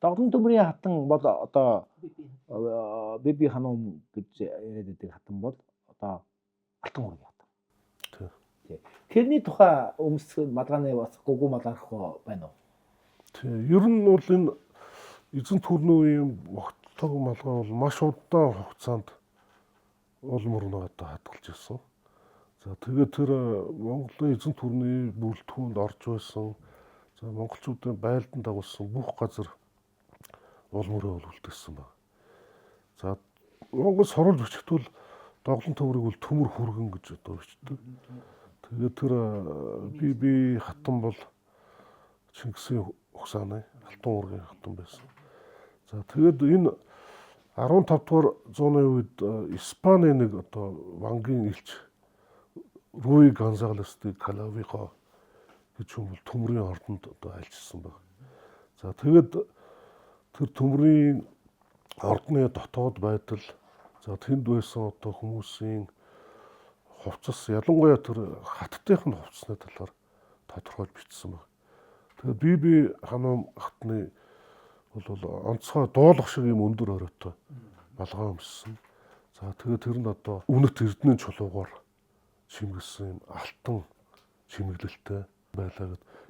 Доглон төмрийн хатан бол одоо Би Ханум гэж яриад байдаг хатан бол одоо Алтан уургийн хатан. Тий. Тэрний тухай өмсөх малгааны бас гугу малгарах байна уу? Тий. Ер нь бол энэ эзэн төрний үеийн огтлог малгай бол маш удаан хугацаанд уул мөрнөө одоо хадгалж ирсэн. За, тэгээд тэр Монголын эзэн төрний бүрэлдэхүүнд орж байсан. За, монголчуудын байлдан дагуулсан бүх газар уул мөрөө бол үлдээсэн байна. За, Монгол сурвалж бичигтвэл доглон төмрийг бол төмөр хүргэн гэж одоо бичдэг. Тэгээд тэр Би хатан бол Чингисийн угсааны Алтан уургийн хатан байсан. За, тэгээд энэ 15 дугаар зууны үед Испани нэг одоо вангийн элч Руи Гонзалес де Калавиго гэж хүн бол төмрийн ордонд одоо айлчилсан байна. За, тэгээд тэр төмрийн ордны дотоод байдал, за, тэнд байсан одоо хүмүүсийн хувцас, ялангуяа тэр хаттынх нь хувцсны талаар тодорхойлж бичсэн байна. Тэгээд Би Ханум хатны бол онцгой дуулах шиг юм өндөр оройтой малгай өмссөн. За, тэгээд тэр нь одоо үнэт эрдэнийн чулуугаар чимэглэсэн юм алтан чимэглэлтэй байлаа гэд.